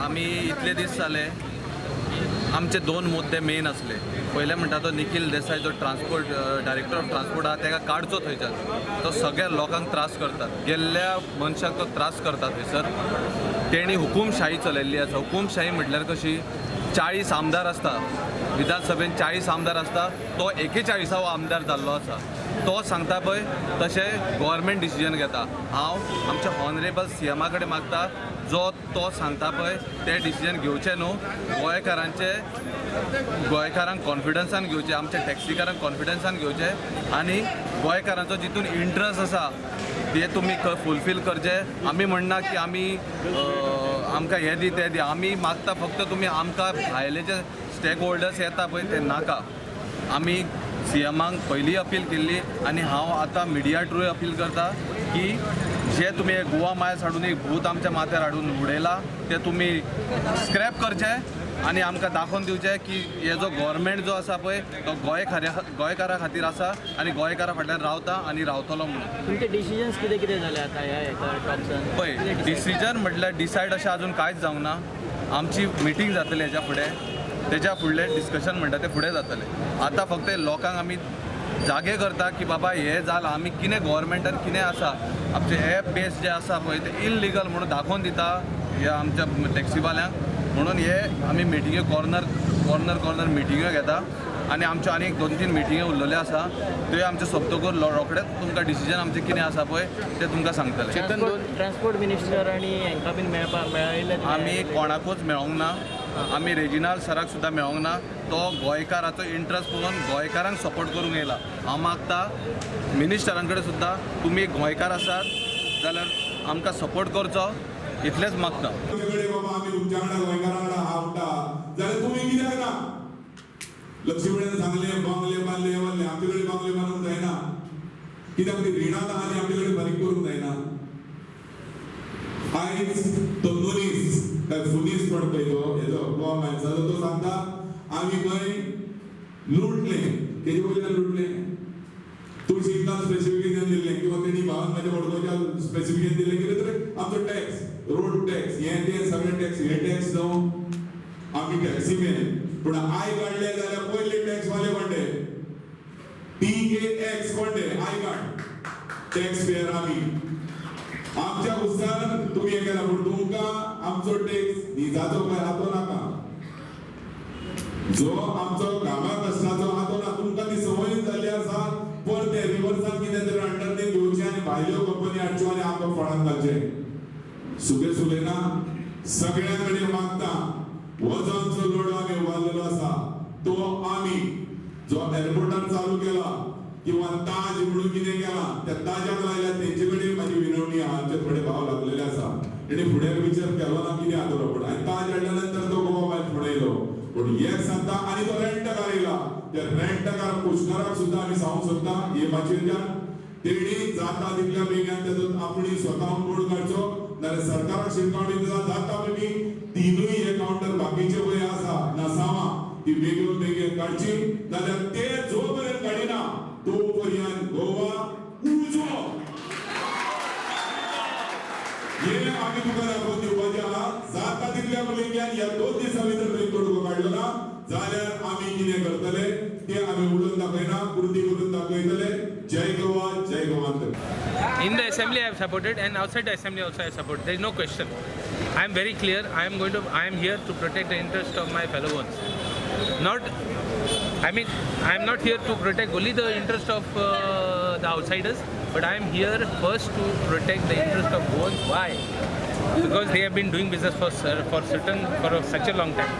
आमी इतले दीस जाले आमचे दोन मुद्दे मेन आसले. पयले म्हणटा तो निखील देसाय जो ट्रान्सपोर्ट डायरेक्टर ऑफ ट्रान्सपोर्ट आहा ताका काडचो थंयच्यान. तो सगळ्या लोकांक त्रास करतात, गेल्ल्या मनशाक तो त्रास करता थंयसर. तेणी हुकुमशाही चलयल्ली आसा. हुकुमशाही म्हटल्यार कशी, 40 आमदार आसता विधानसभेन, 40 आमदार आसता, तो 41वो आमदार जाल्लो आसा. तो सांगता पळय तशें गव्हर्मेंट डिसिजन घेता. हांव आमच्या ऑनरेबल सीएमा कडेन मागता जो तो सांगता पळय ते डिसिजन घेवचें न्हू, गोंयकारांचे गोंयकारांक कॉन्फिडन्सान घेवचें, आमच्या टॅक्सीकारांक कॉन्फिडन्सान घेवचें आनी गोंयकारांचो जितून इंट्रस्ट आसा ते तुमी फुलफील करचे. आमी म्हणना की आमी आमकां हें दी तें दी, आमी मागता फक्त तुमी आमकां भायले जे स्टेक होल्डर्स येता पळय ते नाका. आमी सीएमाक पयलीं अपील केल्ली आनी हांव आतां मिडिया थ्रू अपील करता की जे तुमी गोवा मायल्स हाडून एक भूत आमच्या माथ्यार हाडून उडयला ते तुमी स्क्रॅप करचे आनी आमकां दाखोवन दिवचें की हे जो गव्हर्मेंट जो आसा पळय तो गोंयकारा खातीर आसा आनी गोंयकारा फाटल्यान रावता आनी रावतलो म्हणून. तुमचे डिसिजन्स कितें कितें जाले आतां ह्या टॉक्सान? पळय डिसिजन म्हटल्यार डिसायड अशें आजून कांयच जावंक ना. आमची मिटींग जातली हेज्या फुडें, तेज्या फुडलें डिस्कशन म्हणटा तें फुडें जातलें. आतां फक्त लोकांक आमी जागे करता की बाबा हें जालां, आमी कितें गव्हर्मेंटान कितें आसा आमचे एप बेस जे आसा पळय ते इलिगल म्हणून दाखोवन दिता ह्या आमच्या टॅक्सीवाल्यांक. म्हणून हे आमी मिटिंग्यो कॉर्नर कॉर्नर कॉर्नर मिटिंग्यो घेता आनी आमच्यो आनी 2-3 मिटिंग्यो उरलेल्यो आसा त्यो आमच्यो सोंपतकूच रोखडेच तुमकां डिसिजन आमचें कितें आसा पळय तें तुमकां सांगतले. ट्रान्सपोर्ट मिनिस्टर आनी हांकां बीन मेळिल्ले? आमी कोणाकूच मेळोंक ना. आमी रेजिनाल्ड सराक सुद्दां मेळोंक ना. तो गोंयकाराचो इंट्रस्ट पळोवन गोंयकारांक सपोर्ट करूंक येयला. हांव मागता मिनिस्टरां कडेन सुद्दां तुमी गोंयकार आसात जाल्यार आमकां सपोर्ट करचो, इतलेंच मागता. बाबा आमी तुमच्या वांगडा गोंयकारां वांगडा आहा म्हणटा जाल्यार तुमी कित्याक ना? लक्ष्मीकडेन सांगलें बांगले बांदले बांदले, आमचे कडेन बांगले बांदूंक जायना कित्याक ती रिणां आहा आनी आमचे कडेन फारीक करूंक जायना. आयज तो मनीस काय फुनीस कोण पळय तो हेजो गोवा मायल्साचो तो सांगता आमी खंय लुटले. तेजे वयल्यान लुटले? तुळशींतल्यान स्पेसिफिकेशन दिल्लें किंवा तेणी भावान म्हाज्या मडगांवच्या स्पेसिफिकेशन दिल्लें कितें तरी आमचो टॅक्स, रोड टॅक्स, हें तें सगळें टॅक्स, हे टॅक्स न्हू आमी टॅक्सी मॅन. पूण I काडले जाल्यार पयले टॅक्स वाले कोण? TAX कोण? I card tax payer आमी. आमच्या उस्तान तुमी हें केलां पूण तुमकां आमचो टॅक्स निजाचो पळय आहा तो नाका, जो आमचो कामा कश्टाचो आहा तो ना. तुमकां ती संवय जाल्ली आसा परते रिवर्सान कितें तरी अंडरटेक घेवचें आनी भायल्यो कंपनी हाडच्यो आनी आमकां फळांत घालचें. सुके सुलेना सगळ्यां कडेन मागता हो जो आमचो लढो आमी उबारलेलो आसा तो आमी जो एअरपोर्टार चालू केला किंवा ताज म्हणून कितें केला त्या ताजाक लायल्या तेंचे कडेन म्हाजी विनवणी आहा. आमचे थोडे भाव लागलेले आसा तेणी फुडें विचार केलो ना कितें आहा तो पूण आनी ताज हाडल्या नंतर तो गोवा मायल्स फुडें येयलो. पूण एक सांगता आनी तो रेंटकार येयला त्या रेंटकार कुशनराक सुद्दां आमी सांगूंक सोदता हे माचयेच्यान तेणी जाता तितल्या बेगीन तेजो आपणी स्वताहून बोर्ड काडचो नाल्यार सरकाराक शिटकावणी दिता जाता बेगीन तिनूय हे कावंटर बाकीचे पळय आसा नासावा ती बेगीन बेगीन काडची नाल्यार ते जो पर्यंत काडिना तो पर्यंत गोवा उजो हे आमी तुका दाखोवन दिवपाचें आहा. जाता तितल्या बेगीन ह्या 2 दिसां भितर तुवें तोडगो काडलो ना जाल्यार आमी कितें करतले ते आमी उलोवन दाखयना, कृती करून दाखयतले. जय गोवा, जय Goa. In the assembly I have supported and outside the assembly also I have supported. There is no question. I am very clear. I am here to protect the interest of my fellow ones. Not, I mean, I am not here to protect only the interest of the outsiders, but I am here first to protect the interest of Goans. Why? Because they have been doing business for such a long time.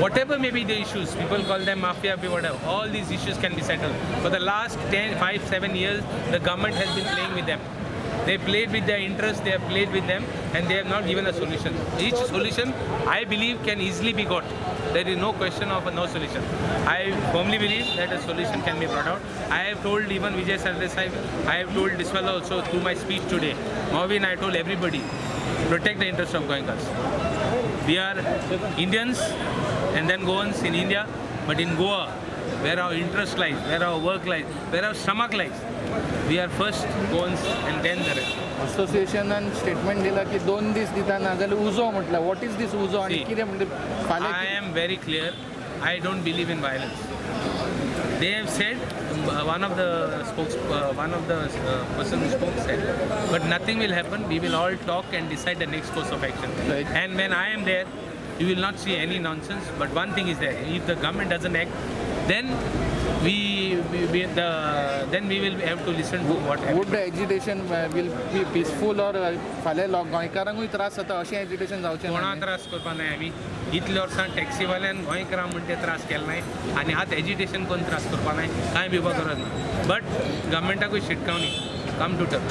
Whatever may be the issues, people call them mafia, whatever, all these issues can be settled. For the last 10, 5, 7 years, the government has been playing with them. They played with their interests, they have played with them, and they have not given a solution. Each solution, I believe, can easily be got. There is no question of a no solution. I firmly believe that a solution can be brought out. I have told even Vijay Sardesai, I have told this fellow also through my speech today. Marvin, I told everybody, protect the interest of Goenkars. We are Indians and then Goans in India, but in Goa, where our interest lies, where our work lies, where our stomach lies, We are first Goans and then the rest. असोसिएशनान statement दिला की 2 दीस दिता ना जाल्यार उजो म्हटला. What is दीस उजो आनी See, कितें म्हणटा फाल्यां I am very clear. I don't believe in violence. They have said, one of the person who spoke said, but nothing will happen. We will all talk and decide the next course of action. Right. And when I am there, you will not see any nonsense. But one thing is there: if the government doesn't act, then we will have to listen to what happens. Would the agitation will be peaceful or फाल्यां गोंयकारांकूय त्रास जाता अशें agitation जावचें ना कोणा न्ही? त्रास करपा नाय आमी. इतले वर्सां टॅक्सीवाल्यान गोंयकारां म्हण ते त्रास केले नाय आनी आतां एजिटेशन करून त्रास करपा नाय, कांय भिवपा गरज ना. बट गव्हर्मेंटाकूय शिटकावणी, कम टू टर्म.